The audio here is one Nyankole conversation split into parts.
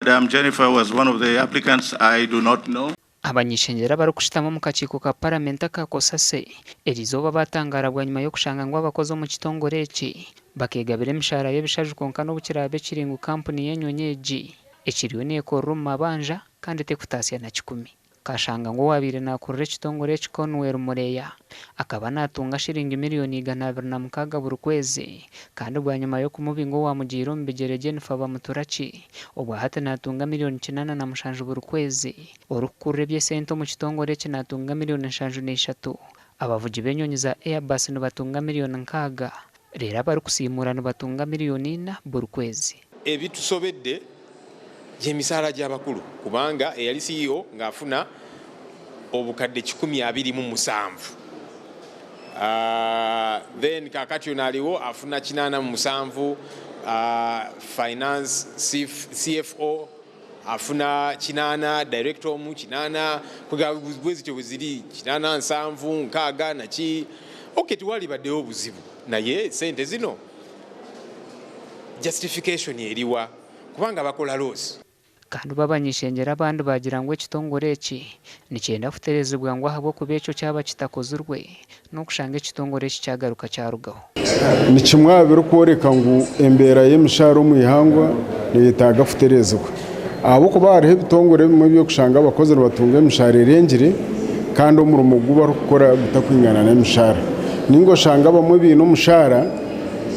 Madam Jennifer was one of the applicants, I do not know. Abany'ishengyero abarikushutama omu kakiiko ka Paramenti aka COSASE eriizooba baatangaara bwanyima y'okushanga ngu abakozi omu kitongore eki bakeegabira emishaara y'ebishaju kwonka n'obu kiraabe kiri ngu kampuni y'enyonyi egi ekiriyo neekorera omu mabanja kandi tekutaasya na kikumi. Kashanga ngu owaabaire naakurira ekitongore eki Conwell Mureya akaba naatunga shiringi miriyoni 206 buri kwezi kandi bwanyima y'okumubinga owaamugiire omu bigyere Jennifer Bamuturaki obwa hati naatunga miriyoni 87 buri kwezi. Orikukurira eby'esente omu kitongore eki naatunga miriyoni 73, abavugi b'enyonyi za Airbus nibatunga miriyoni 60 reero abarikusiimuura nibatunga miriyoni ina buri kwezi. Ebitusobedde gy'emisaala gy'abakulu kubanga eyali CEO ng'afuna obukadde 127, then kaakati ono aliwo afuna 87, finance CFO afuna 80, director omu 80, kwegamba bwe zityo bwe ziri 80, 70, 60 naki. Okay, tewalibaddewo buzibu naye ssente zino justification eriwa kubanga bakola loss. Kandi bo abany'ishengyero abandi baagira ngu ekitongore eki nikyenda kutereezibwa ngu ahabw'okuba ekyo kyaba kitakozirwe n'okushanga ekitongore eki kyagaruka kyarugaho. Ni kimwe aha birikworeka ngu embeera y'emishaara omu ihangwa neyetaaga kutereezibwa ahabw'okuba hariho ebitongore ebimwe eby'okushanga abakozi nibatunga emishaara erengire kandi omurimo ogu barikukora gutakwingana n'emishaara ninga oshange abamwe baine omushaara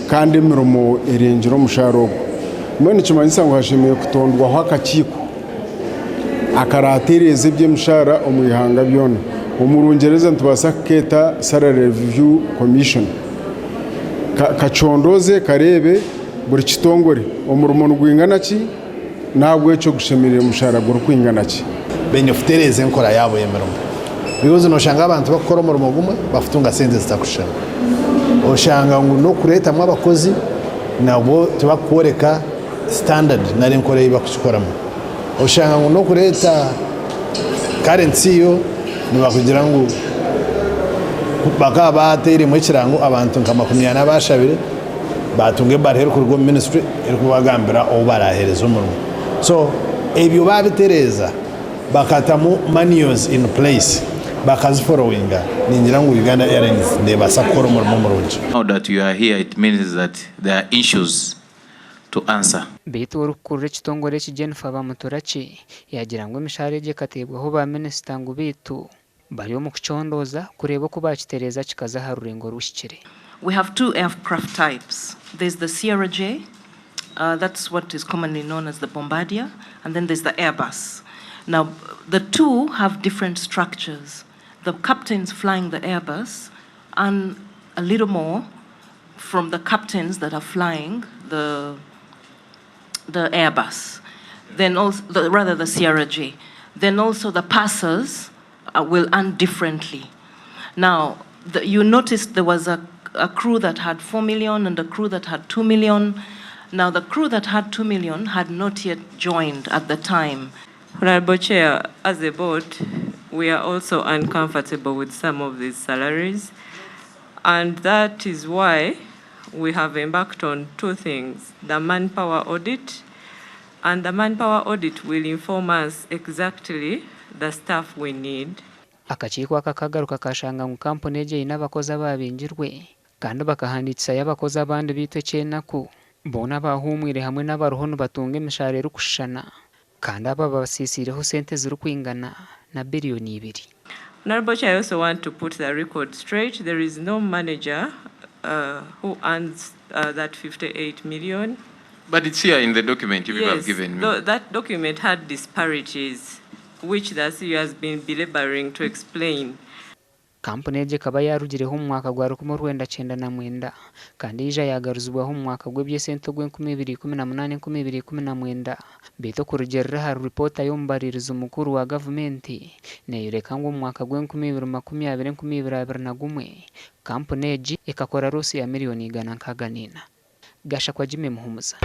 kandi emirimo erengire omushaara ogwo. Mbwenu nikimanyisa ngu hashemereire kutondwaho akakiiko akaratereeza eby'emishaara omu ihanga byona. Omu Rungyereza nitubaasa kukeeta Salary Review Commission. Kacondooze kareebe buri kitongore omurimo nigwingana ki, n'ahabw'ekyo gushemereire omushaara gurikwingana ki. Baine kutereeza enkora yaabo y'emirimo because noshanga abantu bakukora omurimo gumwe bakutunga sente zitakushushana. Oshanga ngu n'okureetamu abakozi nabwo tibakukworeka standard nari enkora ei bakukikoramu. Oshanga ngu n'okureeta current CEO nibakugira ngu bakaba bateiremu ekirango abantu nka 40 abashabire baatunga ebaruha erikuruga omu ministry erikubagambira ou baraaheereze omurimo. So ebyo baabitereeza bakatamu manuals in place bakaziforowinga, ningira ngu Uganda Airlines neebaasa kukora omurimo murungi. Now that you are here it means that there are issues to answer. Beitu orikukurira ekitongore eki Jennifer Bamuturaki yaagira ngu emishaara egi ekateebwaho ba minisita ngu beitu Bari omu kucondooza kureeba oku baakitereeza kikaza aha rurengo oruhikire. We have two aircraft types, there's the CRJ, that's what is commonly known as the Bombardier, and then there's the Airbus. Now, the two have different structures. The captains flying the Airbus earn a little more from the captains that are flying the, the Airbus. Then also, the, rather the CRJ. Then also the passers will earn differently. Now, the, you noticed there was a, a crew that had 4 million and a crew that had 2 million. Now, the crew that had 2 million had not yet joined at the time. Honorable Chair, as a board, we are also uncomfortable with some of these salaries, and that is why we have embarked on two things, the manpower audit, and the manpower audit will inform us exactly the staff we need. Akakiiko aka kagaruka kashanga ngu kampuni egi eine abakozi abaabingirwe kandi bakahandiikisayo abakozi abandi beitu eky'enaku boona abaahuumwire hamwe n'abariho nibatunga emishaara erikushushana kandi aba babasiisiireho sente zirikwingana na biriyoni ibiri. Honourable Chair, I also want to put the record straight. There is no manager who earns that 58 million. But it's here in the document you people have given me. Yes, that document had disparities which the CEO has been belaboring to explain. Kampuni egi ekaba yaarugireho omu mwaka gwa 1999 kandi yaija yaagaruzibwaho omu mwaka gw'eby'esente ogw'enkumi ibiri ikumi na munaana enkumi ibiri ikumi na mwenda beitu okurugiirira ahari ripoota y'omubariirizi mukuru wa gavumenti neeyoreka ngu omu mwaka gw'enkumi ibiri makumi abiri enkumi ibiri abiri na gumwe kampuni egi ekakora roosi ya miriyoni 164. Gashakwa Jimmy Muhumuza.